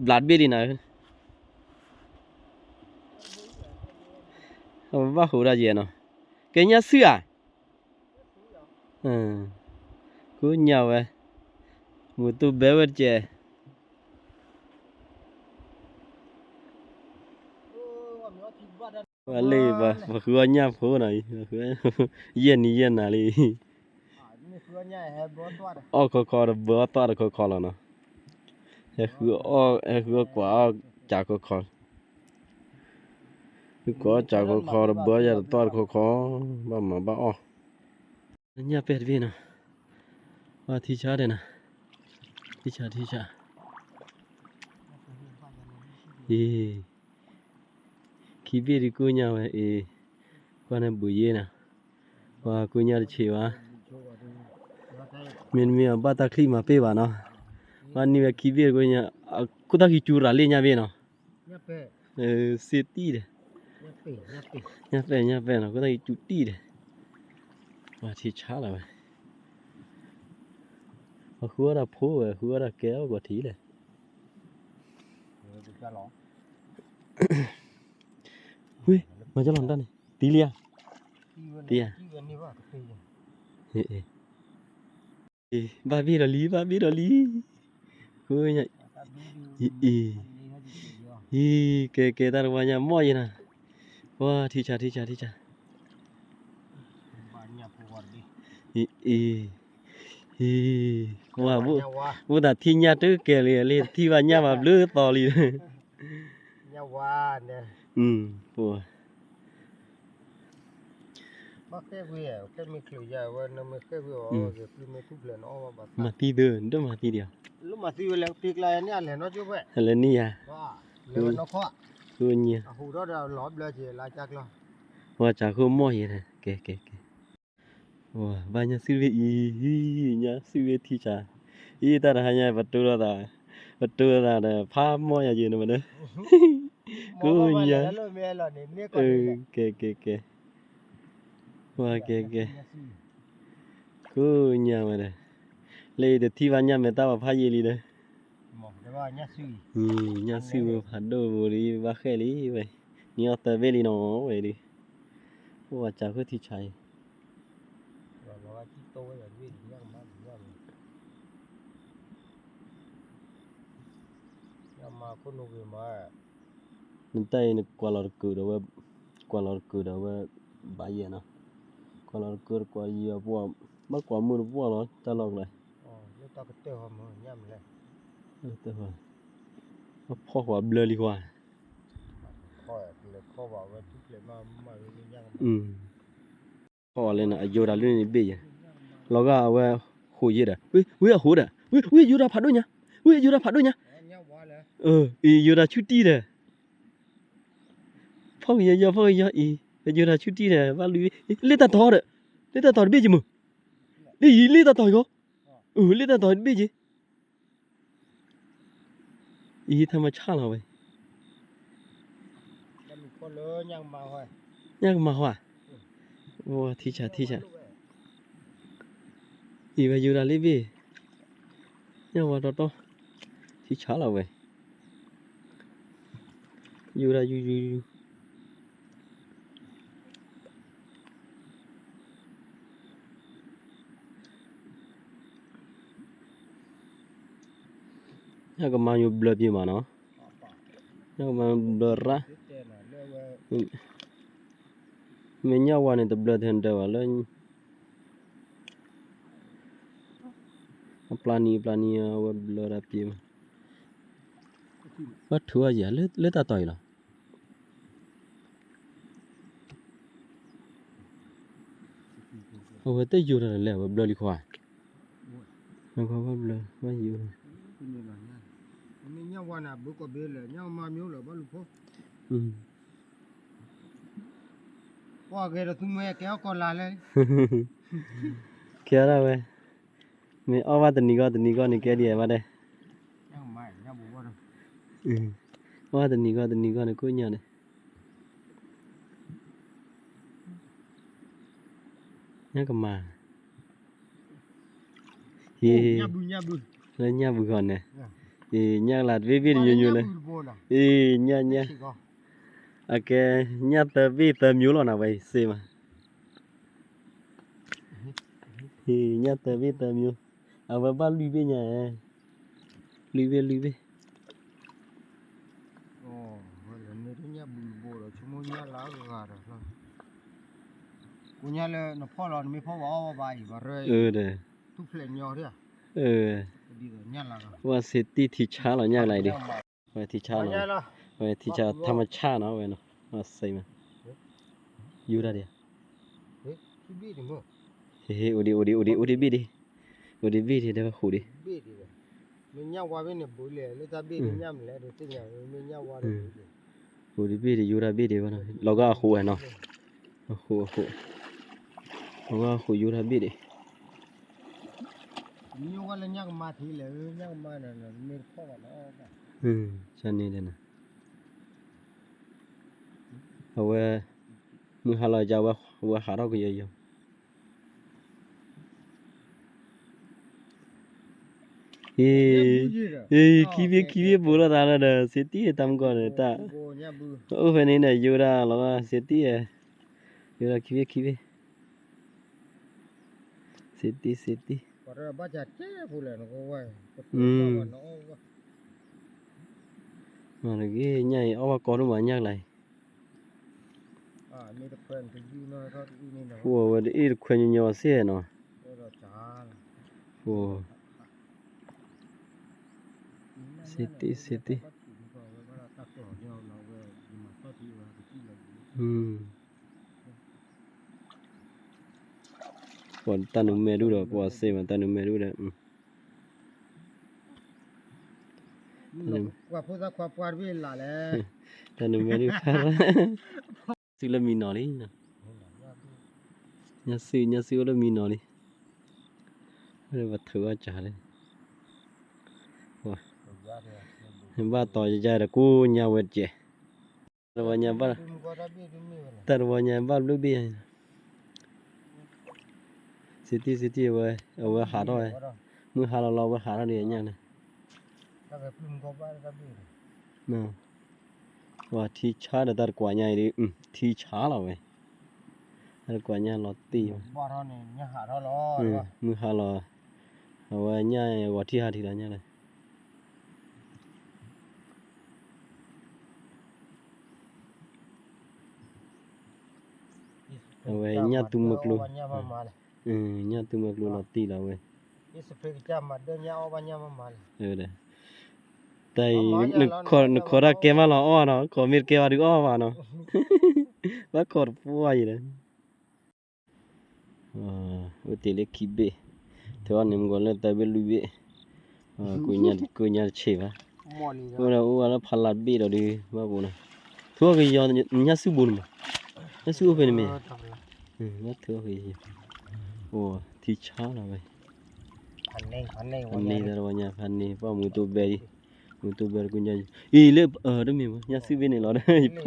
ဘျးတဘ့ၣ်လံနၤ, အဘၣ်ဃိးဒၣ်ယဲနီၤ, ကဲညၣ်စုၣ်ဧါ, ကိးညၣ်ဝဲ, မုၢ်တူၢ်ဘဲဝဲတကဲး ဝဲလၢ ပှၤဃုအီၣ်ညၣ်ဖိနီၤ, ယဲၢ်နံၤယဲၢ်နၤလံ, အီၣ်ခီခီတဘၢအီၣ်သွၣ်တခီခီလီၤနီၤ, ဟဲဃုအီၣ်ကွၢ်အီၣ်ကၢ်ခီခီ, ဃုကွၢ်အီၣ်ကၢ်ခီခီတဘၢအီၣ်ယၤတသွၣ်တခီခီ, ဘၣ်မၤဘၣ်အီၣ် ညၣ်ပဲာ်တဘ့ၣ်နီၤ, ပှၤထံဆါဒဲးနီၤ, ထံဆါထံဆါ, အ့ ခံဘ့ၣ်ဒုးကိးညၣ်ဝဲ အ့, ကွၢ်န့ၣ်ဘုးယ့ၢ်နီၤ, ပှၤကိးညၣ်တဆံးဘၣ်, မ့တမ့ၢ်အဘၣ်တၢ်ချံမၤပ့ၢ်ဘၣ်နီၤ, ဘၣ်န့ၢ်ဝဲခံဘ့ၣ်ကိးညၣ်, ခိၣ်သၣ်ဃံစူၤရၤလ့ၣ်ညၣ်ဘ့ၣ်နီၤ စ့တံၢ်ဒီး, ညၣ်ပဲာ်ညၣ်ပဲာ်နီၤ ခိၣ်သၣ်ဃံစူၤတံၢ်ဒီး, ပှၤထံဆါလီၤဝဲ, ပှၤဃုအီၣ်တၢ်ဖိဝဲ ဃုအီၣ်တၢ်ကဲအီၣ်ကွၢ်ထံလဲၣ်, ဝ့ၢ် မၤကလီၤတၢ်န့ၣ် တံၤလံဧါ, တံၤဧါ, ဘၣ်ဘ့ၣ်ဒီးလံ ဘၣ်ဘ့ၣ်ဒီးလံ, ကိးညၣ်, အံၤ, အံၤ, ကဲကဲ တၢ်တဝါညါမီၢ်ယဲနၤ, ပှၤထံဆါထံဆါထံဆါ, အံၤ, အံၤ, ပှၤ, အိၣ်သးထံၣ်ညၣ်တကဲလံ လံထံၣ်ဘၣ်ညၣ်ဘၣ်ဘျုးသီလံ, ပှၤ မၤသံသ့ ဒိၣ်မၤသံဒံးဧါ, ဟဲလၢနံၣ်ယၤ, ဃိညါ, ပှၤစၢ်ဃိမီၢ်ယဲ, ကဲကဲကဲ, ပှၤဘၣ်ညၣ်စုၣ်ဝဲအံၤ, ညၣ်စုၣ်ဝဲထံဆါ, အံၤတၢ်တဟါညါ ပတိၢ်လိာ်သး, ပတိၢ်လိာ်သးဒီးဖးမီၢ်ယၤယဲန့ၣ်မးဒီး, ကိးညါ, ကဲကဲကဲ, ပှၤကဲကဲ ကိးညါဝဲဒီး, လၢအံၤတထံၣ်ဘၣ်ညၣ်မဲာ်တၢ်ပှၤဖးယံာ်လံဒီး, ညၣ်စုၣ်ဝဲဖးဒိၣ်ဝဲလံ ဘၣ်ဃဲလံဝဲ, နံၣ်အီၣ်သၢဘ့ၣ်လံနီၤဝဲဒီး, အိၣ်ဝဲစၢ်ဃိထံဆါအံၤ, နတၢ်အံၤနကွၢ်လီၤတကုာ်ဒီးဝဲ, ကွၢ်လီၤတကုာ်ဒီးဝဲ, ဘၣ်ယဲနီၤ, ကွၢ်လီၤတကုာ်တကွၢ်ယံာ်အပှၢ်, ဘၣ်ကွၢ်မုၢ်တပှၢ်လီၤ တၢ်လီၢ်ကျဲ, ဖီၣ်ဃီဘျၢလံဃီ, ဖီၣ်လၢနအယိၤတၢ်လၢန့ၣ်ဘ့ၣ်ယဲ, လီၤဂာ်အဝဲဃိးယဲဒီး, ဝဲအဃိဒီး, ဝဲယိၤတၢ်ဖးဒိၣ်ညါ, ဝဲယိၤတၢ်ဖးဒိၣ်ညါ, အံၤယိၤတၢ်ဆူၣ်တံၢ်ဒီး ဖီၣ်ကယီယီ ဖီၣ်ကယီအံၤ ပယိၤတၢ်ဆူၣ်တံၢ်ဒီး ဘၣ်လူၤ, လ့ၣ်တၢ်တီၤဒီး, လ့ၣ်တၢ်တီၤတဘ့ၣ်က့ၤမုၢ်, လ့ၣ်ယံၤ လ့ၣ်တၢ်တီၤအံၤဂီၢ်, လ့ၣ်တၢ်တီၤတဘ့ၣ်က့ၤ, အံၤထီၣ်မၤဆၣ်လီၤဝဲ, ညၣ်ကမၤဟီဧါ, ထံဆးထံဆး, အံၤဝဲယိၤတၢ်လ့ၣ်ဘ့ၣ်, ညၣ်ဝါတီတီ, ထံဆးလီၤဝဲ ယူၤဒၣ်ယူၤယူၤယူၤ, ညၣ်ကမၤယူၤဘျၢပ့ၤမးနီၤ, ညၣ်ကမၤဘျၢရၣ်, မ့ၢ်ညၣ်ဝါန့ၣ် တဘျၢထဲဒၢးဘၣ်လၢ အပျၢ်နံၤအပျၢ်နံၤ အဝဲဘျၢဒၣ်ပ့ၤမး, ဘၣ်ထုးအီၤယၤ လၢတၢ်တီၤအံၤလီၤ, အဝဲတယူၤတၢ်လဲၣ် အဝဲဘျၢလံခွါ, ဘၣ်ဘျၢ ဘၣ်ယူၤ, ညၣ်ဝါန့ၣ် ဘုကီၢ်ဘ့လၢ ညၣ်မါမ့ၢ်အိၣ်လၢဘၣ်လူၤဖိ ကဲထီၣ်ဝဲ, မ့ၢ်အီၣ်ဘၣ်တနံၤဂီၢ်တနံၤဂီၢ်န့ၣ် ကဲဒ်အံၤဘၣ်ဒဲး, အီၣ်ဘၣ်တနံၤဂီၢ်တနံၤဂီၢ်န့ၣ် ကိၣ်ညါန့ၣ်, ညၣ်ကမၤ ဟ့, လၢညၣ်ဘုဂီၢ်န့ၣ်, အ့ ညၣ်လၢတဘ့ၣ်ဘ့ၣ်တမျိုးမျိုးလၢ, အ့ ညၣ်ညၣ်, အကဲ ညၣ်သၢဘ့ၣ်သၢမျိုးလီၤနၤ ဝဲစ့မး, အ့ ညၣ်သၢဘ့ၣ်သၢမျိုး, အဝဲဘၣ်လွံၢ်ဘ့ၣ်ညါ, လွံၢ်ဘ့ၣ်လွံၢ်ဘ့ၣ် ဝဲစ့တံၢ်ထံဆါလီၤညၣ်လၢဒံး, ဝဲထံဆါလီၤ, ဝဲထံဆါ ထါမဆၣ်နီၤဝဲနီၤ, ဝဲစ့မး, ယူၤတၢ်ဒံး, ဟ့ၣ် အိၣ်ဒံး အိၣ်ဒံး အိၣ်ဒံး အိၣ်ဒံးဘ့ၣ်ဒံး, အိၣ်ဒံးဘ့ၣ်ဒံး ဒီးဃိးဒံး, အိၣ်ဒံးဘ့ၣ်ဒံး ယူၤတၢ်ဘ့ၣ်ဒံး, အိၣ်ဒံးဘ့ၣ်ဒံး ယူၤတၢ်ဘ့ၣ်ဒံးဝဲနီၤ, လီၤဂာ်အဃိဝဲနီၤ, အဃိအဃိ, လီၤဂာ်အဃိယူၤတၢ်ဘ့ၣ်ဒံး, န့ၣ်ဒ်န့ၣ်, အဝဲ မုၢ်ဟါလီၤယါဝဲ ဝဲဟးထီၣ်ကယီယီ အ့ အ့ ခံဘ့ၣ်ခံဘ့ၣ်ဘူးလိာ်သးလၢဒီး စ့တံၢ်တၢ်မုၢ်ကီၢ်န့ၣ်တၢ်, အိၣ်ဖဲန့ၣ်န့ၣ် ယူၤဒၣ်လီၤ စ့တံၢ်ဧၢ, ယူၤဒၣ်ခံဘ့ၣ်ခံဘ့ၣ်, စ့တံၢ် စ့တံၢ်, မ့ၢ်တဂ့ၤ ညၣ်အံၤ အီၣ်ဘၣ်ကီဒိၣ်မး ညၣ်ကျါအံၤ ဝဲတအ့ၣ်တခွဲညီညီစ့ၢ်နီၤ, စ့တံၢ် စ့တံၢ်, ပှၤတၢ်နုာ်မဲာ်ဒူၣ်ဒီး ပှၤစ့မး တၢ်နုာ်မဲာ်ဒူၣ်ဒီး တၢ်နုာ်မဲာ်ဒူၣ်ဖး, စုလၢမံနီၤလံ, ညၣ်စု ညၣ်စုအိၣ်လၢမံနီၤလံ, ပထုးအီၣ်ကၢ်လၢ, ဘၣ်တီၤယယါဒီး ကိးညါဝဲတကဲး, တၢ်တဝီညါဘၣ်, တၢ်တဝီညါဘၣ်ဘျုးဘ့ၣ်ယါ စ့တံၢ် စ့တံၢ်ဝဲ, အဝဲဟးထီၣ်ဝဲ, မုၢ်ဟါလီၤလီၤ အဝဲဟးထီၣ်ဒံးညၣ်န့ၣ်, ပှၤထံဆါဒီးတၢ်တကွၢ်ညါအံၤဒ်, ထံဆါလီၤဝဲ, တၢ်တကွၢ်ညါလီၤတံၢ်ဝဲ, မုၢ်ဟါလီၤ, အဝဲညၣ်ဂီၤထံၣ်ဟးထံလီၤညၣ်န့ၣ် အဝဲညၣ်သူမွဲကျိ, ညၣ်သူမွဲကျိလီၤတံၢ်လီၤဝဲ, တၢ်အံၤ, နခိးတၢ်ကဲမးလီၤအီၣ်နီၤ, ခိးမ့ၢ်တကဲဘၣ်ဒုးအီၣ်ဘၣ်နီၤ, ဘၣ်ခိးတပှၢ်အံၤဒီး အိၣ်တ့ၢ်လၢခံဘ့ၣ်, ထုးအီၣ်န့ၣ်မ့ၢ်ကီးလၢသၢဘ့ၣ်လွံၢ်ဘ့ၣ်, ကိးညါတဆံးဘၣ်, အိၣ်ဒီးအိၣ်ဝဲလၢဖးလးဘ့ၣ်ဒီးဒုး ဘၣ်ပူၤနီၤ, ထုးအီၣ်ကယီၤ, ညၣ်စုပူၤန့ၣ်မး, ညၣ်စုအိၣ်ဖဲန့ၣ်မ့ၢ်, ထုးအီၣ်ကယီၤ, အိၣ်ထံဆါလီၤဝဲ, ဖးန့ၢ်တၢ်တဝီညါ ဖးန့ၢ် ပှၢ်မူတိဘဲဒံး, မူတိဘဲတကိးညါ, အံၤလၢ တမ့ၢ်မး ညၣ်စုဘ့ၣ်န့ၣ်လီၤ, ယဖ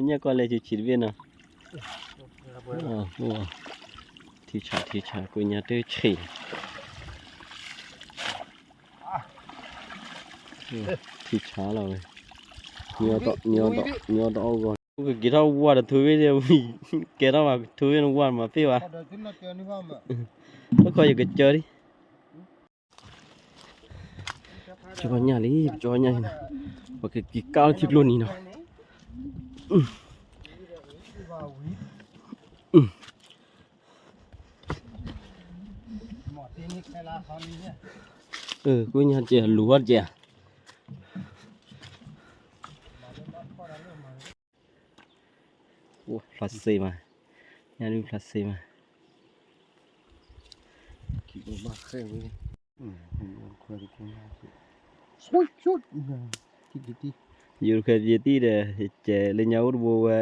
း, ညၣ်ကွၢ်လဲၤဆံးဆံးတဘ့ၣ်နီၤ, ထံဆါ ထံဆါ ကိးညါတဆံး, ထံဆါလီၤဝဲ, ညီတအီၣ်ဂီၢ်, ကက့ၤထီၣ်ဝါဒီးထိဝ့ၢ်, ကဲထီၣ်ဘၣ်ထိဝ့ၢ်နဝါမးသ့ၣ်ဘၣ်, ဘၣ်ခီယကစၢဒံး ကၠီညၣ်လံ ကၠီညၣ်လံနီၤ, ပကက့ၤကၢ်လၢထံကျိနံၤနီၤ, ကိးညါတကဲး လူၤဝဲတကဲး, ဖျါစ့မး, ညၣ်ဒုးဖျါစ့မး, ယိၤတခွဲးပယီၤတံၢ်ဒီး ယကဲလၢညါအိၣ်တဘိဝဲ,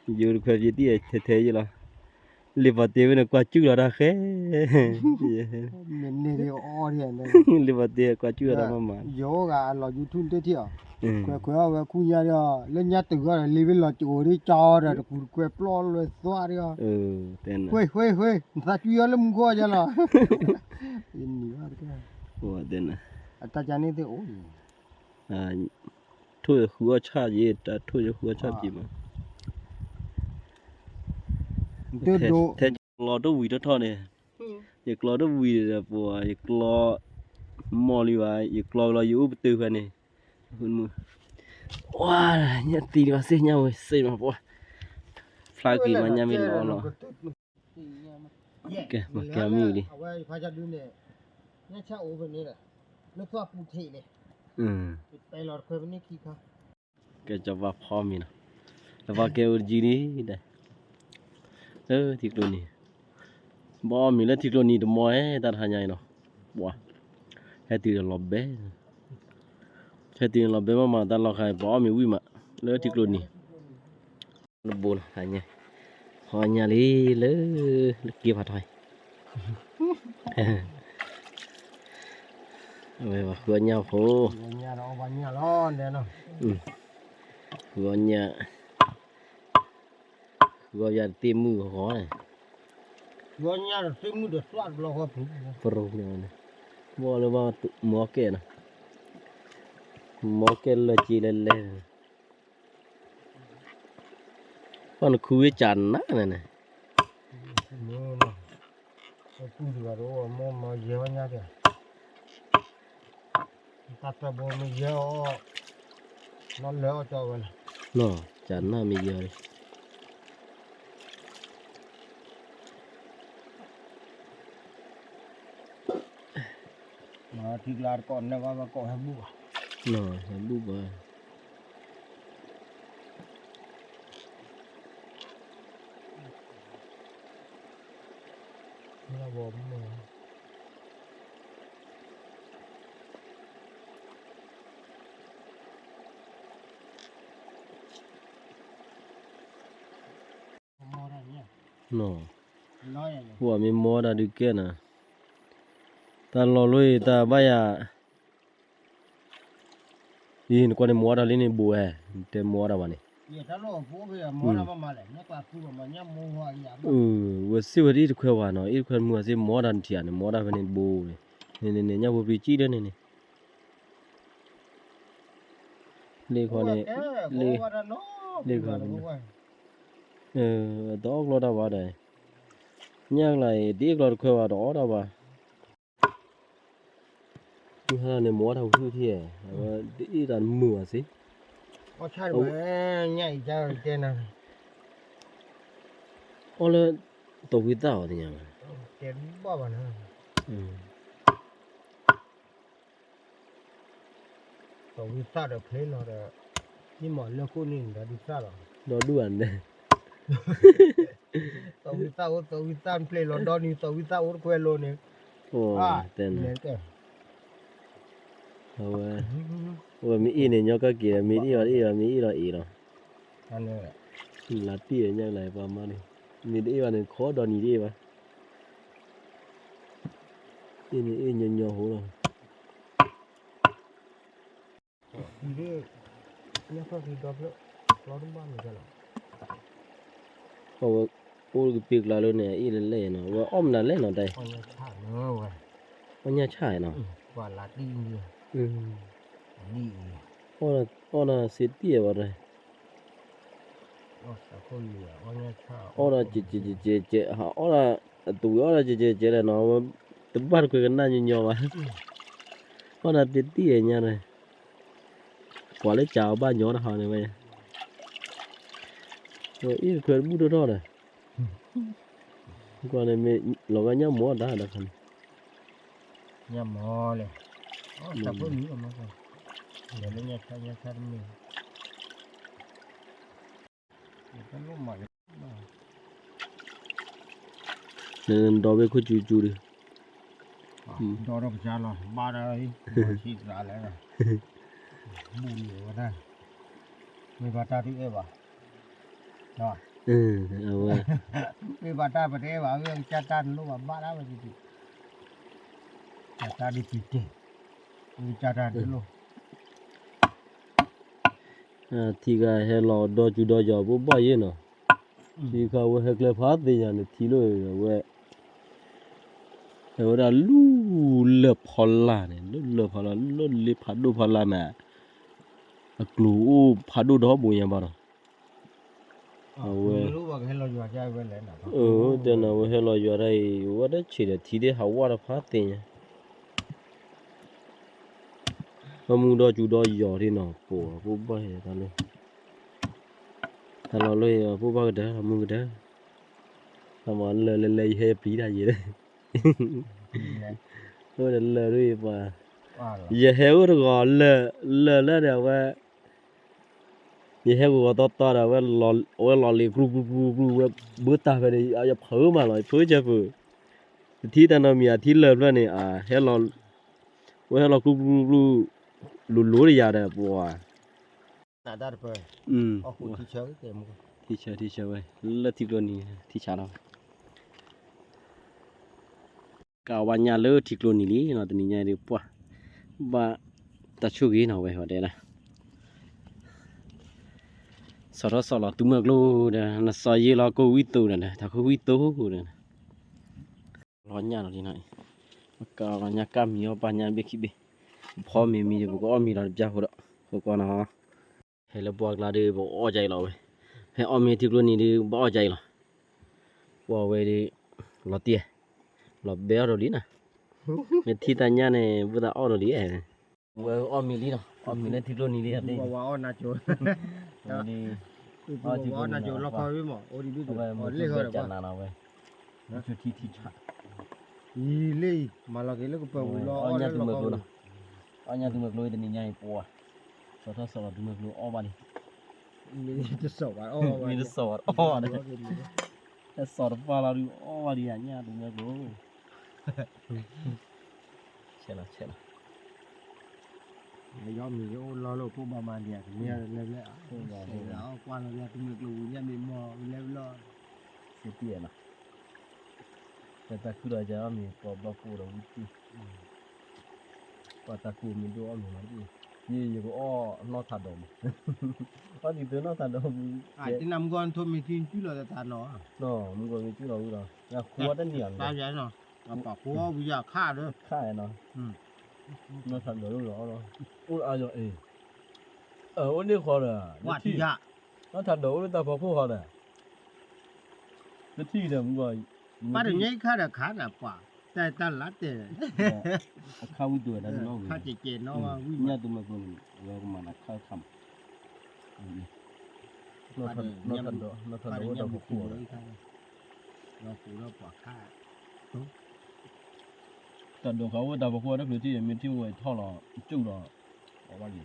ယိၤတခွဲးပယီၤတံၢ်ဒီး ထဲထဲယလီၤ, လံာ်ပီၤတ့ဝဲန့ၣ် ကွၢ်ကုၢ်လီၤတၢ်ဃဲ, လံာ်ပီၤတ့ကွၢ်ကုၢ်လီၤတၢ်မးမး, ယအိၣ်ဂၤအလီၤ YouTube တထံၣ်အီၤ, ခွဲးခွဲးအီၣ်ဝဲခူညါဒီး လၢညါတုၤဃီဒီး လံာ်ဝဲလီၤကအိၣ်ဒ်ကၠီဒီး တကူတကွဲးပျီလွဲသွါဒ်အီၤ, ဃ့ ဃ့ ဃ့ နသးကွံအီၤလၢမူခိၣ်ယလီၤ, နံၤဘၣ်တကဲ တဲနၤ, အတၢ်ကန့ၣ်သ့ၣ်အိၣ်, ထိၣ်ယဃုအီၣ်ဆၣ်ယဲ, တၢ်ထိၣ်ယဃုအီၣ်ဆၣ်ပံးမး, ထဲယကျီတဝံၤထီၣ်ထီၣ်န့ၣ်, ယကျီတဝံၤဒီးပှၤ, ယကျီ, မီၢ်လံဘၣ်, ယကျီလီၤယအိၣ်ပတုာ်ဖဲန့ၣ်, ဝါ, ညၣ်သံလံဘၣ်စ့ၢ်ညါဝဲစ့ၢ်မးပှၤ, ဖျါက့ၤမးညၣ်မ့ၢ်လီၤလီၤ, ကဲမၤကဲမံၤလံ, ကဲစီၤပၤဖီမံၤနီၤ, လၢထံကျိနံၤ, ဘၣ်အီၣ်မ့ၤလၢထံကျိနံၤတမီၤဧဲ တၢ်တဟါညါအံၤနီၤ, ပှၤ, ဟဲတုၤဒီးလီၤဘဲ, ဟဲတုၤန့ၣ်လီၤဘဲမးမး တၢ်လီၢ်ခါအံၤ ပှၤအီၣ်မ့ၤဝံၣ်မး, လၢထံကျိနံၤ တဘိလီၤ, ဟါညါလံလၢ လၢက့ဖးထီအံၤ, အဝဲပှၤဃုအီၣ်ညၣ်ဖိ, ဃုအီၣ်ညၣ်, ဃုအီၣ်ယၤတသ့ၣ်မုၣ်အဂီၢ်န့ၣ်, ပရိန့ၣ်, ဘီၣ်လၢဘၣ်မီကဲနီၤ, မီကဲလၢက့လဲၤလဲၤ ပှၤနခူဝဲကၢ်နၤန့ၣ်န့ၣ်, ပူတဂၤတအိၣ်မ့ၢ်မီယဲအီၣ်ညၣ်တၢ်, တၢ်တၢ်ဘိမ့ၢ်ယဲအီၣ်, နီၢ်လၢအီၣ်ကၠီဝဲလီၤ, နီၢ်ကၢ်နၤမ့ၢ်ယဲအီၣ်လံ ထံကျါတကိးန့ၣ်ဘၣ်ဘၣ်ကိးဟဲဘူၣ်ဘၣ်, ဟဲဘူၣ်ဘၣ်, ပှၤမ့ၢ်မီတၢ်ဒုးကဲနၤ, တၢ်လီၤလီၤအံၤ တၢ်ဘၣ်ယၤ အံၤ နကွၢ်န့ၣ် မီတၢ်လံန့ၣ်ဘိဝဲ, တဲမီတၢ်ဘၣ်န့ၣ်, ဝဲစ့ၢ်ဝဲဒၣ်အံၤတခွဲဝဲနီၤ, အံၤတခွဲမုၢ်အစ့ၢ် မီတၢ်နထံၣ်ဧါန့ၣ် မီတၢ်ဖဲန့ၣ်ဘိန့ၣ်, န့ၣ်န့ၣ်န့ၣ် ညၣ်ဖိပျံၤကံၣ်ဒၣ်န့ၣ်န့ၣ်, လ့ခီန့ၣ်, လ့ခီန့ၣ်, တအီၣ်ကျီတၢ်ဘၣ်ဒီး, ညၣ်ကလါအံၤ တအီၣ်ကျီတခွဲဝဲဒီးအီၣ်တၢ်ဘၣ် မုၢ်ဟါန့ၣ် မီတၢ်ဟူးထူၣ်ထံၣ်, အဝဲတအ့ၣ်တၢ်မုာ်ဘၣ်စ့ၢ်, အီၣ်လၢ တီၢ်ဝံသၣ်အီၤတညါဘၣ်, တီၢ်ဝံသၣ်ဒီးဖျ့လီၤဒီး, မ့ၢ်မီၢ်လၢခိၣ်န့ၣ် ဒီဒူၣ်သၣ်လီၤ, ဒီဒူၣ်ဧါန့ၣ် တီၢ်ဝံသၣ်အိၣ် တီၢ်ဝံသၣ်ဖျ့လီၤဒီနံၤ တီၢ်ဝံသၣ်အိၣ်တကွဲလိၤန့ၣ်, တဲနၤ, အဝဲ, အဝဲမ့ၢ်အ့ၣ်န့ၣ် ညီကီၢ်က့ၤဒီး မ့ၢ်တအ့ၣ်ဘၣ်တအ့ၣ်ဘၣ် မ့ၢ်အ့ၣ်ဒီးအ့ၣ်လီၤ, လါတံၢ်ညါလၢပှၤမါန့ၣ်, မ့ၢ်တအ့ၣ်ဘၣ်န့ၣ် ခီဒီနံၤတအ့ၣ်ဘၣ်, အ့ၣ်န့ၣ်အ့ၣ်ညီညီဖိလီၤ အဝဲ, အိၣ်ကပ့ၤကျါလၢန့ၣ် အအ့ၣ်လၢလဲၣ်နီၤ အဝဲအီၣ်မနုၤလဲၣ်နီၤတဲ, အီၣ်ညၣ်ဆၣ်နီၤ, အီၣ်ညၣ်ဆၣ်နီၤ, အီၣ်ဒီးစ့တံၢ်ဝဲတဲ, အီၣ်ဒီးကဲးကဲးကဲးကဲး ဟးအီၣ်ဒီး အတဝံၤအီၣ်ဒီးကဲးကဲးကဲးလဲၣ်နီၤ, အဝဲတဘၣ်တခွဲကနၣ်ညီညီဘၣ်, အီၣ်ဒီးတ့တံၢ်ညါန့ၣ်, ပှၤလၢကးအီၤဘၣ်ညီတဟးန့ၣ်ဝဲ, အ့ၣ်တခွဲတဘူၣ်ထီၣ်ထီၣ်ဒီး, ကွၢ်န့ၣ်မ့ၢ်လီၤဂာ်ညၣ်မီၤတၢ်တခါန့ၣ်, ညၣ်မီၤလဲၣ်, တၢ်ဖိမံၤလီၤမီၤ, လၢညၣ်ဆၣ်ညၣ်ဆၣ်တမ့ၢ် နဒီဘ့ၣ်ခိၣ်ကၠူကၠူဒီး, ဒီဒီပစၢလီၤ ဘၣ်ဒၣ်အံၤ, ဆံးသရၣ်လဲၣ်, ဘူၣ်လံဝဲဒၣ်, မ့ၢ်ဘၣ်တၢ်တအဲၣ်ဘၣ်, အဝဲ, မ့ၢ်ဘၣ်တၢ်ပတအဲၣ်ဘၣ် ဝဲကစၢ်တၢ်တလိၣ်ဘၣ် ဘၣ်ဒၣ်ဝဲတံၢ်တံၢ်, ကစၢ်တၢ်ဒ်တံၢ်တံၢ်, ဝဲကစၢ်တၢ်တလိၣ် ထံဂၤဟဲလီၤဒီကၠူဒီယီၤ ဘိးဘၣ်ယဲၢ်နီၤ, ထံခါဝဲဟဲကျဲဖးသ့ၣ်ညါန့ၣ် ထံလိၣ်ဝဲ, အဝဲဒၣ်လူလၢၢ်ဖီလာ်န့ၣ် လူလၢၢ်ဖီလာ် လူလၢၢ်ဖးဒိၣ်ဖီလာ်မး, အကျိၤအိၣ်ဖးဒိၣ်ဒီဘိညါဘၣ်ဒီး, အဝဲ, တဲနၤဝဲဟဲလီၤယွၤတၢ်အံၤ ဝဲတဆံးဒီးထံသ့ၣ်ဟးဝၣ်တဖၣ်သ့ၣ်ညါ, ပမူဒီးကၠူဒီးယီၤဒ်နီၤ ပိာ်ပိာ်ဘၣ်ဟဲတၢ်လၢ, တၢ်လီၤလၢပိာ်ဘၣ်ကတၢၢ် မူကတၢၢ်, တၢ်မၤလၢာ်လၢာ်လၢာ်ယဟဲပျံၤတၢ်ယဲ, အိၣ်ဒီးလၢာ်ဒ်အံၤပှၤ, ယဟဲအိၣ်တဂီၤလၢာ်လၢာ်လၢာ်ဒီးအဝဲ ယဟဲဂီၤဂီၤတီတီဒီး အဝဲလီၤလံၤကျူကျူကျူကျူ ဝဲဘၣ်တၢ်ဖဲန့ၣ် ယဖုးမးလီၤ ယဖုးကဲဖုး, တထံၣ်တၢ်နီတမံၤ အထံလၢာ်ဖျၢၣ်န့ၣ် အဟဲလီၤ, ဝဲဟဲလီၤကျူကျူကျူ, လူၤလိၤတယၤဒီးပှၤ, ထံဆၢ ထံဆၢဝဲ လၢထံကျိနံၤ ထံဆးလီၤ ကးဝါညၣ်လၢထံကျိနံၤလံနီၤ တနံၤညါအံၤဒုးပှၢ်, ဘၣ်တၢ်ဆိၣ်ဂ့ၤနီၤဝဲ ဝဲတဲဒၣ်, ဆီၣ်ထီၣ်ဆီၣ်လီၤသူမုၢ်ကျိဒီး နစီၤယ့လီၤကိၢ်ဝံၣ်သိဒီး ထးခိၣ်ဝံၣ်သိဒီး, လီၤညၣ်လီၤလံနီၤ, ကးလီၤညၣ်ကၢ်မံၤအီၣ်ပၢ်ညၣ်ဘ့ၣ်ခံဘ့ၣ်, ဖီမ့ၤမံၤဒီးပကအီၣ်မ့ၤလီၤတပျၢ်ဖိဒီး, ဃိကွၢ်နီၤ ဟဲလၢပှၢ်ကျါဒီး ပအီၣ်ကအံၤလီၤဝဲ, ဟဲအီၣ်မ့ၤထံကျိနံၤဒီး ဘၣ်အီၣ်ကအံၤလီၤ, ပှၢ်ဝဲဒီး, လီၤတံၢ်, လီၤဘဲအီၣ်ဒီးလံနီၤ, မ့ၢ်ထံၣ်တၢ်ညၣ်န့ၣ် ဘၣ်သးအီၣ်ဒီးလံ, ဝဲအီၣ်မ့ၤလံနီၤ အီၣ်မ့ၤလၢထံကျိနံၤလံ, ဝဲအီၣ်နၢ်ကၠိ, ဝဲအီၣ်နၢ်ကၠိလီခီဝံၤမး အိၣ်ဒံးဘ့ၣ်ကၠိ လ့ၣ်ဃီဒီးပှၢ်, ထံထံဆး အံၤလ့ၣ်အံၤ မၤလီၤက့ၤလၢကပၢၤပူၤလီၤ အီၣ်လၢလီခီပူၤ, အီၣ်ညၣ်သူမွဲကျိတနံၤညါအံၤပှၤ, ဆီၣ်ထီၣ်ဆီၣ်လီၤသူမွဲကျိအီၣ်ဘၣ်လံ, မ့ၢ်တစီၣ်ဘၣ်အီၣ်ဘၣ်, မ့ၢ်တစီၣ်ဘၣ်အီၣ်ဘၣ်ဒီး, ဟဲစီၤတပၢ်လီၤဒုးအီၣ်ဘၣ်ဒံးယညၣ်သူမွဲကျိ, ဆဲးလီၤဆဲးလီၤ ယအီၣ်မ့ၤယအိၣ်လီၤလၢပှၢ်ဘၣ်မၤဒံးဧါ, တမ့ၢ်လၢလၢ, ကွၢ်လီၤလၢသူမွဲကျိဝံၤညၣ်မ့ၢ်မီၢ်ဝံၤလဲၣ်လီၤ, စ့တံၢ်နီၤ, တၢ်ခူၣ်ဒီးယအီၣ်မ့ၤပှၤဘျီၣ်ကိၣ်ဒီးဝံၣ်တံၢ်, ပှၤတၢ်ခူၣ်မ့ၢ်ဒိၣ်အီၣ်မ့ၤမၤတံၢ်, ယယကအီၣ်နီၢ်ထးဒီးမး, အီၣ်ဒ်သိးနီၢ်ထးဒီးမး, နမုၢ်ဂီၤနထိးမ့ၢ်ထံနကုလီၤတသးနီၤ, မုၢ်ဂီၤမ့ၢ်ကုလီၤဝံၤဒီး, ယဃိတန့ၢ်အီၤန့ၣ် ပှၤဃိဝံၤယခါဒီး, ခါနီၤ, နီၢ်ထးဒီးလီၤ, အိၣ်အါယီၤအ့ၣ်, အိၣ်န့ၣ်ဃီဒီး, နီၢ်ထးဒီးအိၣ်လၢတၢ်ဖီခိၣ်ဃီဒီး, တထံၣ်ဒီးမုၢ်ဂီၤ, ပှၤတညါခါဒီးခါနၤပှၤ, တၢ်တၢ်လၢတဲာ်, အခါဝံၤတုၤဝဲဒၣ်နီၢ်ဝံၤ, ညၣ်သူမွဲကျိန့ၣ် အဝဲကမၤနၤခါခါမး, နီၢ်ထးဒီးအိၣ်တၢ်ဖီခိၣ်ဃီဒီး တၢ်ဒိးဃာ်အိၣ်တၢ်ဖီခိၣ်တချုးထံၣ် မ့ၢ်ထံၣ်ဝဲထီၣ်လီၤ ကၠူၣ်ဒီး, အဝဲ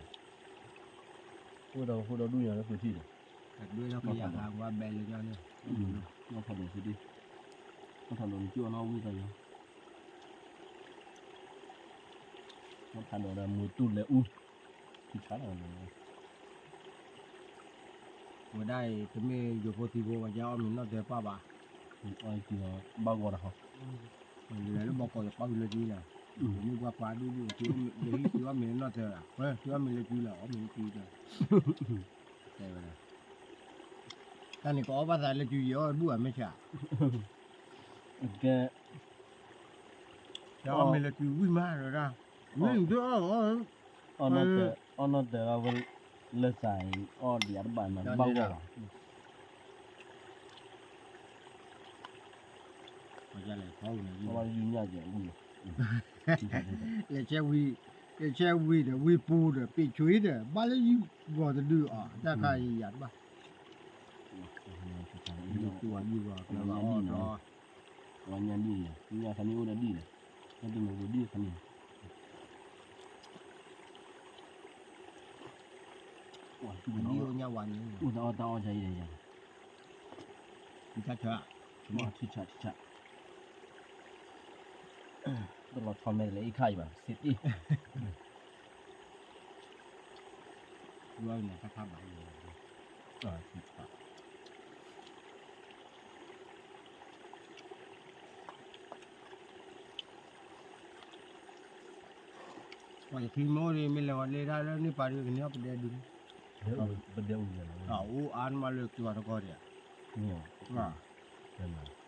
လံ, အိၣ်တၢ်ဖီခိၣ်ဒီဒူၣ်ညါတချုးထံၣ်ဒီး, နီၢ်ထးဒီးစုဒံၣ်, နီၢ်ထးဒီးနကၠူၣ်အနီၣ်ဝံၣ်တၢ်ယီၤ, နီၢ်ထးဒီးဒီးမူတူၢ်လဲၤအူ, ထံဆးလီၤ ဝဲဒၣ်အံၤ တမ့ၢ်ယိၤဖိသံဖိဘၣ် ယအီၣ်မ့ၤနီၢ်ဒၢပၢ်ဘၣ်, အီၣ်က့ၤဘၣ်ဂီၤတဟီ, လဲၤလၢဘီကီးယပၢ်ဝံၤလၢကံလီၤ, မ့ၢ်ပှၤပှၤဒူၣ်ဒူၣ် သုအီၣ်မ့ၤလၢကံလီၤ အီၣ်မ့ၤလၢကံလီၤ အီၣ်မ့ၤလၢကံလီၤ, တဲဝဲဒၣ်, တၢ်န့ၣ်ကအီၣ်ဘၣ်သးလၢကံယအီၣ်ဘူၣ်အမဲာ်ဆှး ကဲ, အီၣ်မ့ၤလၢကံဝံၣ်မးဒၣ်, ဝံၣ်ဒၣ်အီၣ်, အီၣ်နီၢ်တၢၤဝဲလၢစးအံၤ အီၣ်ဒံးအတဘၣ်မး ဘၣ်ဂီၢ်လီၤ, လဲၤဆဲဝံၤ, လဲၤဆဲဝံၤဒီး ဝံၤပူၤဒီး ပ့ၤဆွံဒီး ဘၣ်လၢယဂီၢ်တဒုအီၤ တၢ်ခါအံၤယၤတဘၣ်, ယဂီၢ်ယဂီၢ်ကျဲဘၣ်အီၣ်ဒီး ပှၤညၣ်ဒံၣ်ယၤ, ညၣ်ခါန့ၣ်အိၣ်ဒီးဒံၣ်လဲၣ်, ညၣ်တမုာ်ပူၤဒံၣ်ခါန့ၣ်, ပှၤဒံၣ်အိၣ်ညၣ်ဝါန့ၣ်, အိၣ်တၢ်အီၣ်တၢ်အီၣ်ယၤအံၤဒီးယၤ, ထံဆး, ထံဆး, တလီၤဆီမဲာ်တလဲၤအံၤခါအံၤဘၣ် စ့တ့ၢ် ပှၤယထံမိၢ်ဒီး မ့ၢ်လဲၤဝဲလဲၤတၢ်လၢန့ၣ်ပာ်ဒီး ကန့ၢ်ပဒဲဒုး, ပဒဲအိၣ်, အိၣ်အါနမးလၢက့ၤဝဲတကီၢ်ဒီး, မ့ၢ်, မ့ၢ်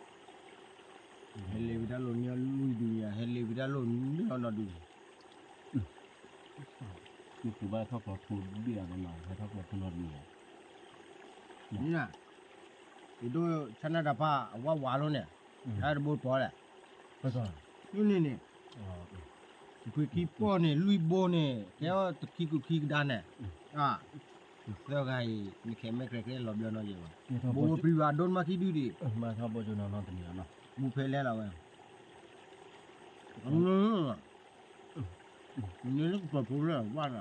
ဟဲလ့ဝံၤတၢ်လိၣ်န့ၢ်အီၤလွံၢ်ဒုညါ ဟဲလ့ဝံၤတၢ်လိၣ်န့ၢ်အီၤနီၢ်ဒုန့ၣ်, မ့ၢ်ပူၤဘၣ်ထီၣ်ကျီၤထူဘ့ၣ်အါမးနီၤ ဟဲထီၣ်ကျီၤထူနီၢ်ဒုန့ၣ်, ယဒိၣ်ဆၣ်နၢ်တၢ်ဖးအဝါဝါလိၤန့ၣ်, တၢ်တဘိတပီၤလဲၣ်, န့ၣ်န့ၣ်, ပှ့ၤခံပီၢ်န့ၣ် လွံၢ်ဘိန့ၣ် ကဲအီၤတခံကူခံကဒါန့ၣ်, သၢဂၤအံၤ နခဲမဲာ်ချဲကဲလီၤဘျီနီၢ်ယဲဘၣ်, ဘိဘိပျံၤဘၣ်ဒိၣ်မးခံဒုဒံး, ဘူဖဲလဲၣ်လီၤဝဲ, န့ၣ်လၢကပီၤဖိလၢဘၣ်လီ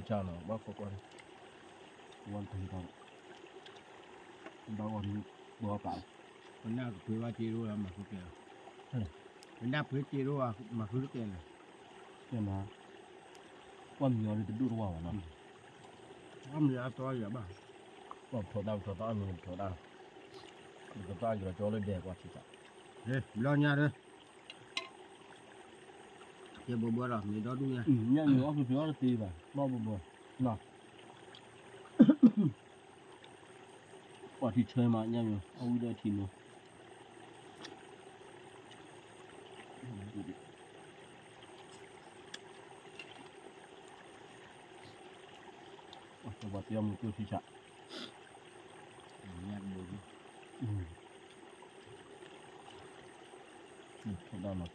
ၤ, ဘၣ်ခိးကွၢ်, ဝါတကီၢ်, ဘၣ်ဝဲမ့ၢ်ဘၣ်ပာ်, ပနၢ်ကပှ့ၤဘၣ်စ့ဒိၣ်မၤဃုကဲလီၤ, ပနၢ်ပှ့ၤစ့ဒိၣ်မၤဃုတကဲလီၤ, ကွၢ်မံၤအီၤဒ်တဒိၣ်တဝၢ်ဘၣ်နီၤ, ကွၢ်မံၤအီၤတီယၤဘၣ်, ပထီဒါပထီဒါအမံၤပထီဒါ, ပကသၣ်က့ၤလီၤကၠီလၢဒဲကွၢ်ထံၣ်သး, ဘျီညါဒီး ကဲဘိဘိဒီး မ့ၢ်ဒီဒူၣ်ညါ, ညၣ်မ့ၢ်အီၣ်ဖျိဖျိအီၣ်တသ့ဘၣ် ဘၣ်ဘိဘိ, နီၤ, ပှၤထံဆၢမး ညၣ်မ့ၢ်အီၣ်ဝံၣ်ဒီးထံမ့ၢ် ပှၤတယီမူကျိၣ်ထံဆး, ထီၣ်ဒၣ်လီၤတံၢ်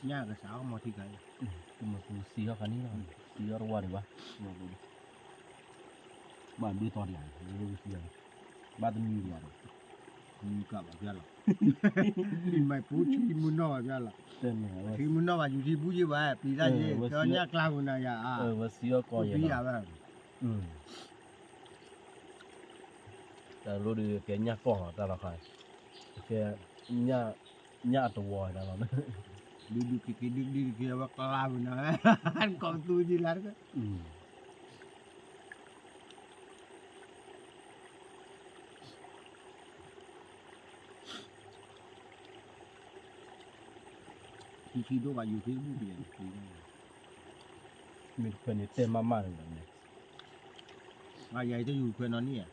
ညၣ်ကစးအီၣ်မီၤထံခါအံၤ, မ့ၢ်ပူၤစံးအီၣ်ခါန့ၣ်လီၤ, စံးအီၣ်တဝါဒံးဘၣ်, ဘၣ်ဘျုးသီဒံးဧါ, ဘၣ်တမံၤဒံးဧါ, မံကဘၣ်ဖျါလီၤ, မံမၤပူၤထံမုၢ်နီၢ်ဘၣ်ဖျါလီၤ, ထံမုၢ်နီၢ်ဘၣ်ယူၤထံပူၤယံၤဘၣ် ပျံၤတၢ်ယံၤ ကညၣ်ကျါပူၤနၤယၤ, ပျံၤယၤဘၣ် တၢ်လိၣ်ဒုးကဲညၣ်ကီၢ်လီၤ တၢ်လီၤခါ, ကဲညၣ်အတဝီဒၣ်လီၤ, ဒုးဒုးက့ၤက့ၤဒုးဒုးက့ၤဝဲကျါပူၤနၤ, ကီၢ်ပသူက့ၤလၢတက့ၢ်, ထံထံဒိၣ်ဘၣ်ယူၤထံတဘူၣ်က့ၤ, မ့ၢ်တခွဲးန့ၣ်တဲမးမးန့ၣ်, ယၤအံၤတယူၤခွဲးနီၢ်န့ၣ်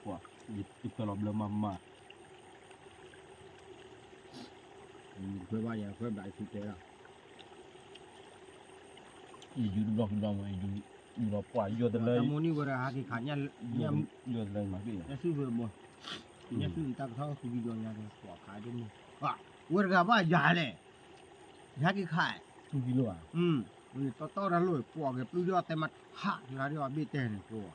ဧါ, ယခွဲးလီၤဘျၢမးမး, ခွဲးဘၣ်ယၤခွဲးဘၣ်ယၤထံတဲလီၤ, ယယူၤတဘျီခံဘျီမ့ၢ် ယူၤလီၤပှၢ်ယိာ်တလၢ, တၢ်မိၢ်န့ၢ်ဝဲဒၣ်ဟးက့ၤခးညၣ်, ယိာ်တလၢမၤက့ၤ, ညၣ်စုၣ်ဝဲဘိ, ညၣ်စုၣ်တၢ်ကထီၣ်ဃုကံဘျီညါက့ၤ ပှၤခးဒိၣ်မုၢ်, ဝဲတဂၤဘၣ်ယၤလဲၣ်, ယဟဲက့ၤခး, ဃုကံလိၣ်ဧါ, တီတီတၢ်လိၣ် ပှၤက့ၤပျုၢ်ဒီးတဲမး ဟးက့ၤလီၤဒီးအဘ့ၣ်တဲန့ၣ်ကိး,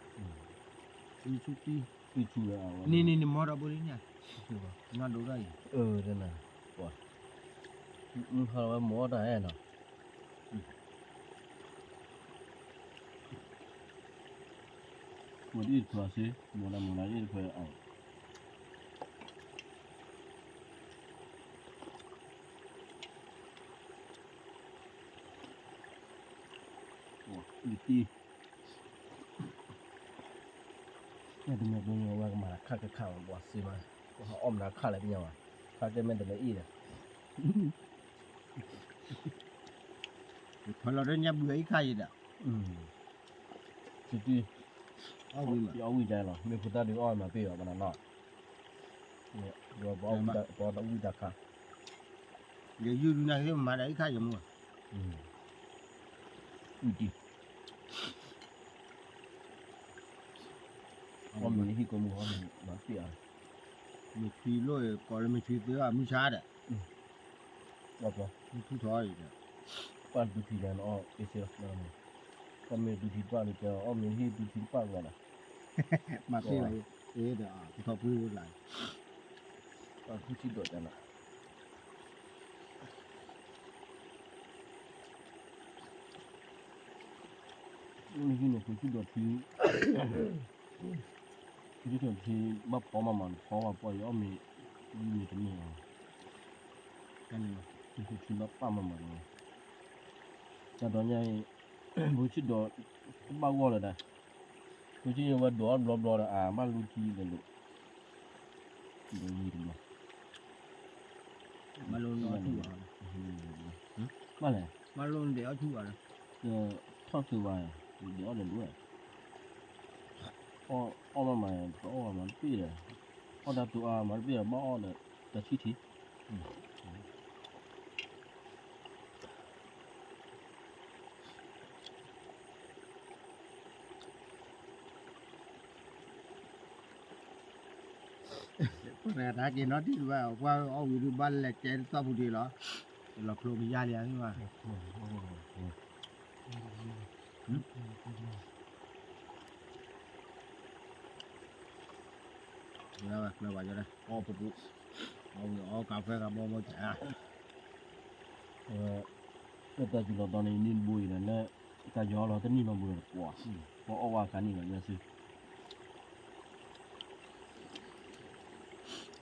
သံဆူသံ, သံဆူဝဲ, န့ၣ်န့ၣ်န့ၣ် မီၢ်ဒီးဘိလံန့ၣ်, နဒိၣ်ဒၣ်အံၤ, တနၤ, ပှၤ, မုၢ်ဟါလီၤဝဲမီၢ်တၢ်အဲၣ်နီၤ မ့ၢ်တအံၣ်တခွဲးစ့, မ့ၢ်ဒၣ်မ့ၢ်ဒၣ်အံၣ်တခွဲးအီၤ, အံၣ်တံၢ်, မ့ၢ်တမ့ၢ်ဘၣ်ဝဲကမၤလၢခါကခါမး ပှၤစ့မး, ပှၤဟးအီၣ်မနုၤခါလဲၣ်ပညါဝဲ, ခါကဲမ့ၢ်တလၢအံၣ်ဒီး ဖဲလီၤဒီးညၣ်ဘုအံၤခါအံၤဒီး, အီၣ်ဝံၣ်မး, ယအီၣ်ဝံၣ်ဒ်လီၤ မ့ၢ်ဖိသၣ်ဒုးအီၣ်မၤပ့ၢ်အီၤဘၣ်နီၤနီၤ, ပအီၣ်ဝံၣ်တၢ်ခါ, ယယုၢ်ဒုးနၤက့မၤဒီးအံၤခါယမူ, ဝံၣ်တံၢ်, အီၣ်မ့ၢ်လၢဟံၣ်ကိးမုၢ်အီၣ်မ့ၢ်မၤပ့ၢ်အီၤ, မ့ၢ်ထံလိၣ်ကိးလၢမ့ၢ်ထံသ့ဘၣ်မုၢ်ဆါဒီး ပှၤထူထီၣ်အံၤ, ပှၤဒုးထံလၢနအီၣ်က့ၤစ့လီၤ, ပှၤမ့ၢ်ဒုးထံတပၣ်န့ၣ် ကဲအီၣ်မ့ၢ်ဟံၣ်ဒုးထံတပၣ်လီၤဒီး, မၤသ့လီၤ, အ့ဒီးထူထီၣ်ပှ့ၤဝဲလၢ, ပှၤထူထံဒီးတၢ်လီၤ, မ့ၢ်ဟံၣ်န့ၣ် ပှၤထူဒီးထံ ထံထံထံဘၣ်ဖီမးမး ဖီဝဲပှၤအံၤအီၣ်မ့ၤ မ့ၤတန့ၢ်အီၤ, ထံဘၣ်ပၢ်မးမး, တၢ်ဒီးညါအံၤ ဖိဆံးဒီး တဘၣ်ဂီၢ်လၢၤဒၣ်, ဖိဆံးန့ၣ်ဝဲဒိးအီၣ်ဘျီဘျီဒီး အဘၣ်လူထံလဲၤလိာ်, ဒိးဝံၤတဘျီ, မၤလိန့ၣ်အီၣ်ဆူၣ်ဘၣ်, မ့ၢ်လဲၣ်, မၤလိန့ၣ်ဒဲးအီၣ်ဆူၣ်ဘၣ်, ထီၣ်ဆူၣ်ဘၣ်, ဒဲးအီၣ်ဒဲးဒိၣ်, အီၣ်မး တအီၣ်မးတပ့ၢ်ဒီး, အီၣ်တၢ်တိၤအါမးတပ့ၢ်ဒီး ဘၣ်အီၣ်ဒီး တၢ်ဆံၣ်ထံ ပှၤက့ၤနီတံၢ်ဘၣ် ပှၤအီၣ်ဝံၤဒုးဘၣ်လဲၤကဲတသီၣ်ပူၤဒံးလီၤ, လီၤဖျိကယါလံဧါမ့ၢ်ဘၣ်, ကျၢၤဘၣ်ကျၢၤဘၣ် အီၣ်ပပူၤ, အီၣ်ဝံၤအီၣ်ကးဖဲကးဘီဘီကး, လၢတၢ်စူၤလီၤသီန့ၣ် ယန့ၢ်တဘိအံၤဒီးလၢ တၢ်ယီၤလီၤတန့ၢ်ဘၣ်ဘၣ်ဒီး ပှၤအီၣ်ဝဲကးန့ၣ်လီၤ ယဲစု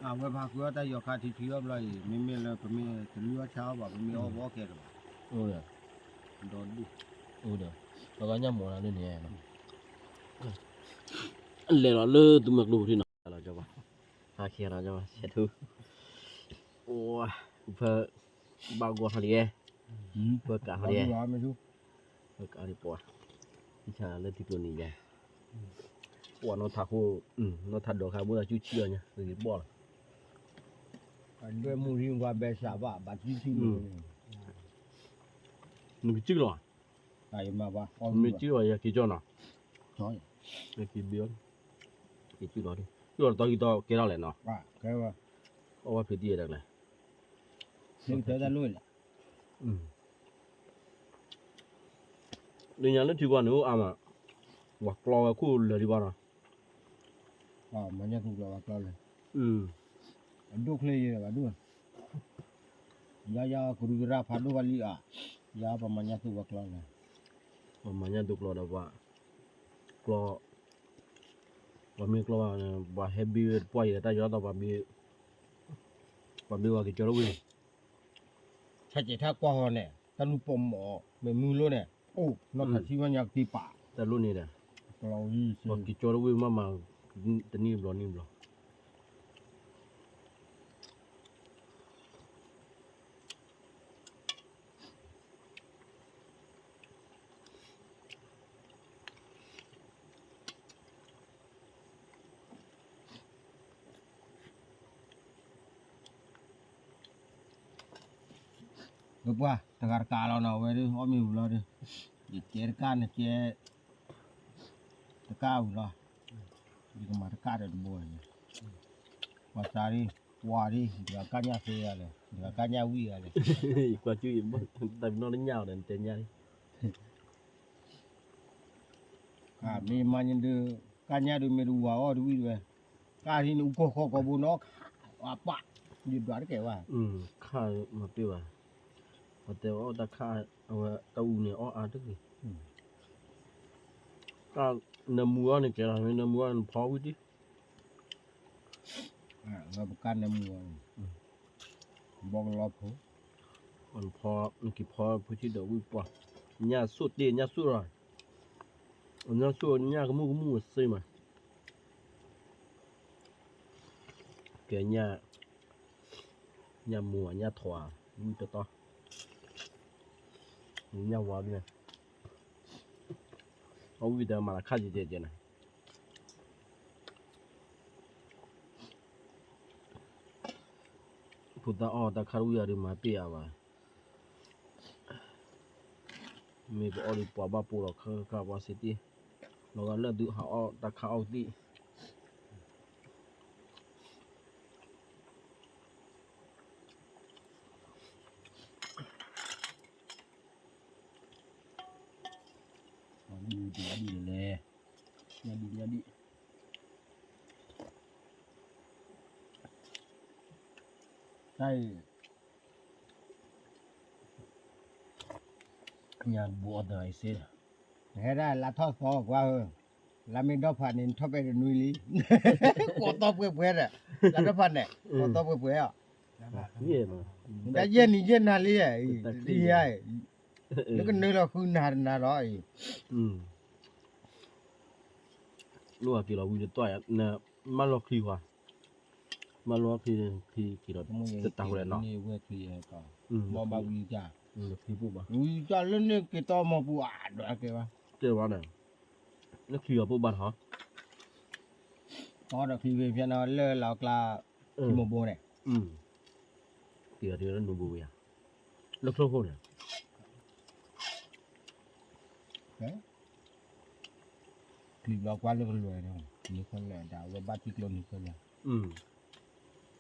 အဝဲပဟးဃုအီၣ်တၢ်ယီၤခါထံထံအီၣ်ဘျီအံၤ မ့မ့ၢ်လၢပမ့ၢ်တလုၢ်အီၣ်ဆါအီၣ်ဘၣ် ပမ့ၢ်အီၣ်ဘၣ်အီၣ်ကဲတဘၣ်, ဒီးဒူၣ်, ဒီး ပကညၣ်မီၤလၢန့ၣ်, လဲၤလီၤလၢသုးမုၢ်ကျိၤပူၤထံနီၤ, ဟးက့ၤနီၤ ဆဲးထူ, အိၣ်, ဖဲ ဘၣ်ဂီၤထီၣ်ဒံး, ဖဲကးထီၣ်ဒံး, ဖဲကးဒံးပှၤ, ဆၣ်လၢထံကျိနံၤယါ, ပှၤနီၢ်ထးခိၣ်, နီၢ်ထးဒီးခါဘိသးဆူၣ်ဆံၣ်အီၤညါ ဂ့ၤဘီၣ်လီၤ, မ့ၢ်မူရံပှၤဘဲစးဘၣ် ဘၣ်ဆံၣ်ဆံၣ်န့ၣ်, နကစံၣ်လီၤ, မ့ၢ်စံၣ်လီၤ ယက့ၤကၠီနီၤ, ယက့ၤဘံအီၤ, က့ၤစံၣ်လီၤ, စံၣ်လီၤတၢ်ဂံၢ်တၢ်ကဲထီၣ်လဲၣ်နီၤ, အီၣ်ဝဲဖံးတံၢ်တၢ်ကျဲ လၢညါလၢထံပှၤန့ၣ်အိၣ်အါမး, ပှၤကျီဝဲခိၣ်လၢာ်ဒံးဘၣ်နီၤ, မၤညၣ်သူကျီဝဲကျီလၢာ်, အဒိၣ်ချ့ယဲဘၣ်ဒိၣ်, ယၤယၤကရူၢ်ကရၢ်ဖးဒိၣ်ဘၣ်လံဧါ, ယၤပှၤမၤညၣ်သူဝဲကျီလၢာ်, ပှၤမၤညၣ်သူကျီဒီးပှၤ, ကျီ ပှၤမ့ၢ်ကျီဘၣ်န့ၣ် ပှၤဟဲဘံဝဲတပှၢ်အံၤဒီး တၢ်ယီၤသီပှၤဘံ, ပှၤဘံဝဲက့ၤကၠီတဝ့ၢ်, ဆၢကဲးထါကွၢ်ဟီန့ၣ် တၢ်လူၢ်ပိာ်မီၣ် မ့ၢ်မုၢ်လိန့ၣ် အိၣ်နီၢ်ထးထံဝဲညါကသံပာ်, တၢ်လိၣ်န့ၣ်ဒီး, ပှၤက့ၤကၠီတဝ့ၢ်မးမး, တနံၣ်ဘျီနံၣ်ဘျီ ပှၤတဂၤတကးလီၤနီၤ အဝဲဒၣ် အီၣ်မ့ၤဝံၤလီၤဒီး, ယကဲတကးနကဲ, တကးဝံၤလီၤ, ယကမၤတကးဒီးတဘိန့ၣ်, ပှၤစးဒ်, ပှၤဒ် တဂၤကါညၣ်သ့ဂၤလဲၣ် တဂၤကါညၣ်ဝံၣ်ဂၤလဲၣ်, ယကွၢ်ကၠူၣ်ယဘၣ်တၢ်ပနီၣ်တညၣ်အီၤဒီး နတဲညၣ်လံ မ့ၢ်မၤညါဒုး, ကါညၣ်ဒုးမ့ၢ်တဝၤအီၣ်တဝံၣ်တဝဲ, ကါထံန့ၣ် အူကီၢ်ဃီကီၢ်ဘိနီၤ, ခး, အပၣ်, ယဒွးတကဲဘၣ်, ခးမၤပ့ၢ်ဘၣ်, ပှၤတဲအီၣ်တၢ်ခး, အဝဲတၢ်အူန့ၣ်အီၣ်အါတဂ့ၤ, တၢ်နၢမူအီၤန့ၣ်ကဲလီၤ, မ့ၢ်နၢမူအီၤန့ၣ်ဖီဝံၣ်တံၢ် ပကါနၢမူအီၤ, ဘီကလီဖိ, နဖီ, နက့ၤဖီဖိဆံးဒီးဝံၣ်ပှၢ်, ညၣ်ဆိၣ်တ့ၢ်ညၣ်ဆိၣ်လီၤ, ညၣ်ဆိၣ်ညၣ်ကမူၣ်ကမူၣ်အစ့မး, ကဲညၣ်, ညၣ်မူၤညၣ်ထွၤ, ဝံၣ်တတီ, ညၣ်ဝါဒ်န့ၣ်, အဝံၣ်တၢ်မၤလၢခါကဲကဲကဲန့ၣ် ဖိသၣ်အီၣ်တၢ်ခါတဝံၣ်အဒုးမၤပ့ၢ်အါဘၣ်, မ့ၢ်ပအီၣ်ဒုးပှၤဘၣ်ပိာ်ဒီးခါခါပှၤစ့တ့ၢ်, လီၤဂာ်လၢဒုးဟးအီၣ်တၢ်ခါအီၣ်သ့ၣ်, ဒ်လဲၣ်, ဒ်ဒ်ဒ်, တၢ်အံၤ ညါတဘိအီၣ်တၢ်အံၤစ့, ဟဲဒၣ်လါထီၣ်သီကွၢ်ဧၢ, လါမ့ၢ်ဒီဖးန့ၣ် နထီၣ်ပဲတနွံလံ, ကိးသီပှဲၤပှဲၤဒီး, လါထီၣ်ဖးန့ၣ် ကိးသီပှဲၤပှဲၤအီၤ, တၢ်ယဲၢ်နံၤယဲၢ်နၤလံ, လၢကနၢလီၤဃုနၤတနၤလီၤအံၤ, လိၣ်အက့ၤလီၤဝံၤတတီၢ်, မၢလီၤချံခွါ, မၤလိခံ ခံက့ၤဒီး တတၢ်ဝဲနီၤ, ဝဲခံ ဘီဘၣ်ဝံၤကၢ်, ဝံၤကၢ်လၢန့ၣ်က့ၤတီမီၤပူၤအဒွးကဲဘၣ်, ကဲဘၣ်န့ၣ်, လၢခံဂၤပိာ်ဘၣ်ထီၣ်, တီဒီးခံဂၤဖဲနီၤလၢလီၤကျါ, မီၤဘိန့ၣ်, က့ၤဒီးနူၤဘိဝဲယါ, လၢချိၣ်ခိၣ်န့ၣ် ချံဘျီကွၢ်လၢကလွဲၢ်ဒီး နံၤခဲလၢာ်ဒၣ်ဝဲဘၣ်ထံကျိနံၤခဲလၢာ်,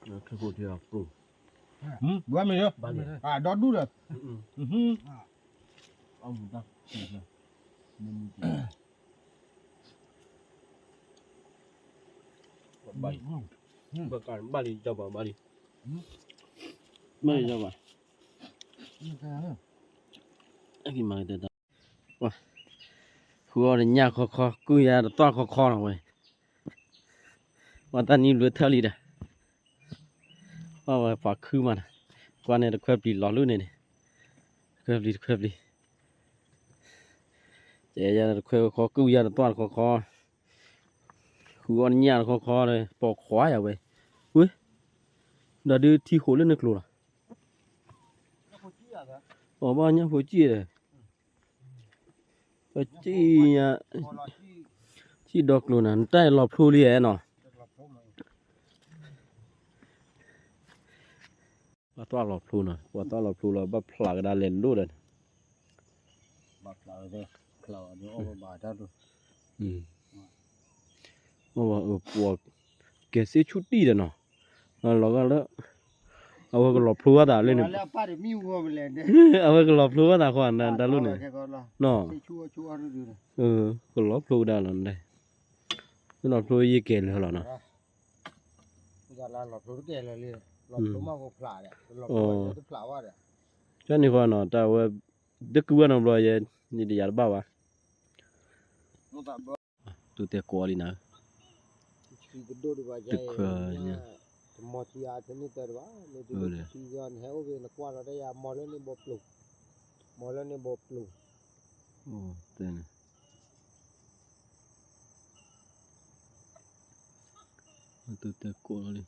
ချံခိၣ်ထံအပျိ, ဘၣ်မ့ၢ်လၢ, ဒီဒူၣ်ဒီး, အမူတၢ်, ဘၣ်လံ, ဘၣ်လံ, ဘၣ်လံ, ဘၣ်လံ, ဃုအီၤတညၣ်ခီခီ ကုၢ်ယါတသွၣ်ခီခီလီၤဝဲ, ပှၤတၢ်နံၤဘျုးထၢလံဒီး, ပှၤဝဲပှၤခုမးဒီး, ကွၢ်န့ၣ်တခွဲပျံၤလီၤလူန့ၣ်န့ၣ်, တခွဲပျံၤတခွဲပျံၤ, ကဲယါတခွဲခီခီ ကုၢ်ယါတသွၣ်တခီခီ, ဃုအီၤတညၣ်တခီခီဒီး ပိာ်ခွါယၤဝဲ, ဝ့ၢ်, ဒီးဒုးထံဃိးလၢနကျိၤလီၤ, အီၤဘၣ်ညၣ်ဖိစံၣ်ဒီး စံၣ်ညါ, စံၣ်ဒီကျိၤနၤ နတၢ်လီၤဖျိလံဧါနီၤ, ပှၤသွၣ်လီၤဖျိနီၤ ပှၤသွၣ်လီၤဖျိလီၤ ဘၣ်ဖျးကဒါလဲၤလိၣ်ဒီးန့ၣ်, ပှၤကဲစ့ဆူၣ်တံၢ်ဒီးနီၤ, လီၤဂာ်လၢ အဝဲကလီၤဖျိဝဲသးလၢန့ၣ်, အဝဲကလီၤဖျိဝဲသးဃီနတၢ်လိၣ်န့ၣ်, နီၤ, ကလီၤဖျိကဒါလီၤ, လီၤဖျိယကဲလၢာ်လီၤနီၤ, ကန့ၣ်ဃီနီၤ တၢ်ဝဲ တကုၢ်ဝဲနီတဘျီယဲ, န့ၣ်တယၤတဘၣ်ဘၣ်, တူၢ်တဲကိးလံနၤ, တခွါညါ, မီၤလၢန့ၣ်ဘိပျိၤ, မီၤလၢန့ၣ်ဘိပျိၤ, တဲန့ၣ်, တူၢ်တဲကိးလံ,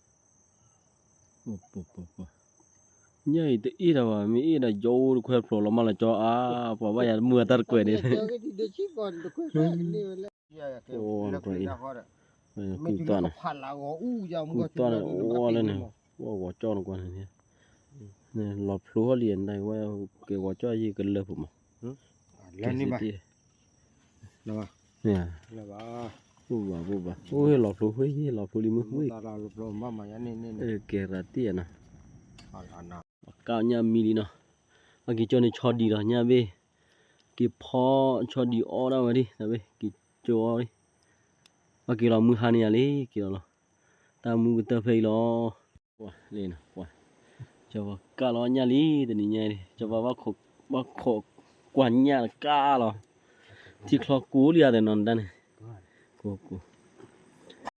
ညၣ်အံၤတအ့ၣ်တၢ်ဘၣ် မ့ၢ်အ့ၣ်ဒၣ်ယိတခွဲဖျိးလီၤမးလီၤကၠီအါ, ပှၤဘၣ်ယၤတမုာ်အတၢ်တကွဲးန့ၣ်, အိၣ်နကွၢ်အံၤ, ကုၢ်သွၣ်န့ၣ်, ကုၢ်သွၣ်န့ၣ် အိၣ်လၢန့ၣ်, အိၣ်ဂီၤကၠီနကွၢ်န့ၣ်, လီၤဖျိဟီလံနဝဲ, ကဲဂီၤကၠီယကလၢာ်ဖိမး, ကဲစ့တ့ၢ်, ဘၣ်ဘၣ်, အိၣ်ဟ့ၣ်လီၤဖျိ ဟ့ၣ်လီၤဖျိလံမုၢ်ဝံၣ်, ကဲရၤတ့ၢ်နီၤ, ကၢ်ညၣ်မံလံနီၤ, အက့ၤကၠီန့ၣ်ဆီဒံးလီၤ ညၣ်ဘ့ၣ်, က့ၤဖီဆီဒံးအီၣ်ဒၣ်ဝဲဒၣ် တၢ်ဘ့ၣ် က့ၤကၠီအီၣ်ဒၣ်, အက့ၤလီၤမုၢ်ဟါန့ၣ်ယၤလံ က့ၤလီၤလီၤ, တၢ်မူကတၢၢ်ဖဲအံၤလီၤ, ပှၤလံ, ကၠီပှၤကၢ်လီၤညၣ်လံ တနံၤညါအံၤ, ကၠီပှၤဘၣ်ခိးကွၢ်ညၣ်တကၢ်လီၤ, ထံချီကိးလံဧါတနီၤတၢ်န့ၣ်, ကိးကိး